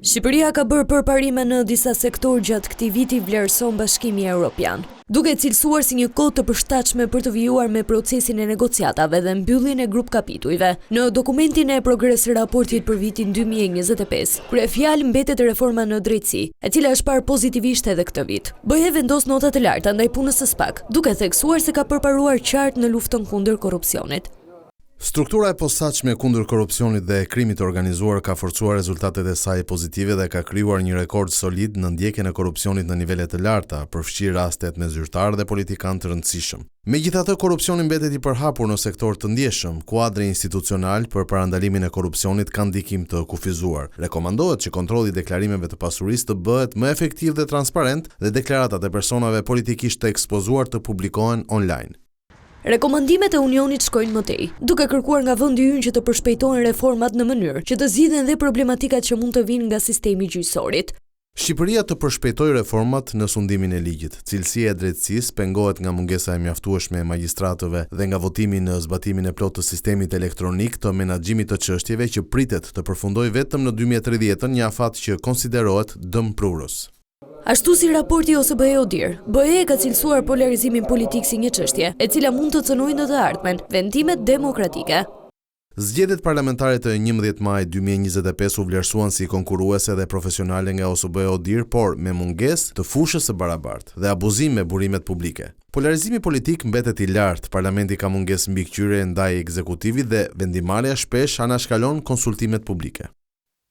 Shqipëria ka bërë përparime në disa sektorë gjatë këtij viti, vlerëson Bashkimi Europian, duke e cilësuar si një kohë të përshtatshme për të vijuar me procesin e negociatave dhe mbylljen e grupkapitujve. Në dokumentin e progres raportit për vitin 2025, kryefjalë mbetet reforma në drejtësi, e cila është parë pozitivisht edhe këtë vit. BE vendos nota të larta ndaj punës së SPAK, duke theksuar se ka përparuar qartë në luftën kundër korrupsionit. Struktura e posaçme kundër korrupsionit dhe krimit të organizuar ka forcuar rezultatet e saj pozitive dhe ka krijuar një rekord solid në ndjekjen e korrupsionit në nivele të larta, përfshirë rastet me zyrtarë dhe politikanë të rëndësishëm. Megjithatë, korrupsioni mbetet i përhapur në sektorë të ndjeshëm. Kuadri institucional për parandalimin e korrupsionit ka ndikim të kufizuar. Rekomandohet që kontrolli i deklarimeve të pasurisë të bëhet më efektiv dhe transparent dhe deklaratat e personave politikisht të ekspozuar të publikohen online. Rekomandimet e Unionit shkojnë më tej, duke kërkuar nga vendi ynë që të përshpejtohen reformat në mënyrë që të zgjidhen dhe problematikat që mund të vijnë nga sistemi i gjyqësorit. Shqipëria të përshpejtojë reformat në sundimin e ligjit. Cilësia e drejtësisë pengohet nga mungesa e mjaftueshme e magjistratëve dhe nga votimi në zbatimin e plotë të sistemit elektronik të menaxhimit të çështjeve që pritet të përfundojë vetëm në 2030-ën, një afat që konsiderohet dëmprurës. Ashtu si raporti i OSBE-ODIHR, BE e ka cilësuar polarizimin politik si një çështje, e cila mund të cënojë në të ardhmen vendimet demokratike. Zgjedhjet parlamentare të 11 majit 2025 u vlerësuan si konkurruese dhe profesionale nga OSBE-ODIHR, por me mungesë të fushës së barabartë dhe abuzim me burimet publike. Polarizimi politik mbetet i lartë, parlamenti ka mungesë mbikëqyrjeje ndaj ekzekutivit dhe vendimmarrja shpesh anashkalon konsultimet publike.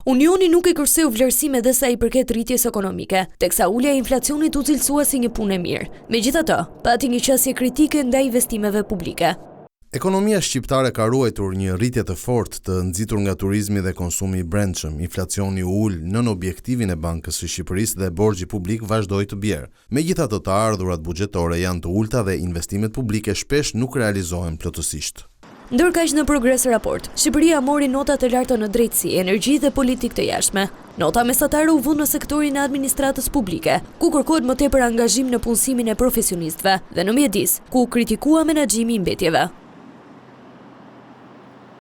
Unioni nuk i kurseu vlerësimet dhe sa i përket rritjes ekonomike, teksa ulja e inflacionit u cilësua si një punë e mirë. Megjithatë, pati një qasje kritike ndaj investimeve publike. Ekonomia shqiptare ka ruajtur një rritje të fortë të nxitur nga turizmi dhe konsumi i brendshëm, inflacioni u ul nën objektivin e Bankës së Shqipërisë dhe borxhi publik vazhdoi të bjerë. Megjithatë, të ardhurat buxhetore janë të ulëta dhe investimet publike shpesh nuk realizohen plotësisht. Ndërkaq në Progres Raport, Shqipëria mori nota të larta në drejtësi, energji dhe politikë të jashtme. Nota mesatare u vu në sektorin e administratës publike, ku kërkohet më tepër angazhim në punësimin e profesionistëve, dhe në mjedis, ku u kritikua menaxhimi i mbetjeve.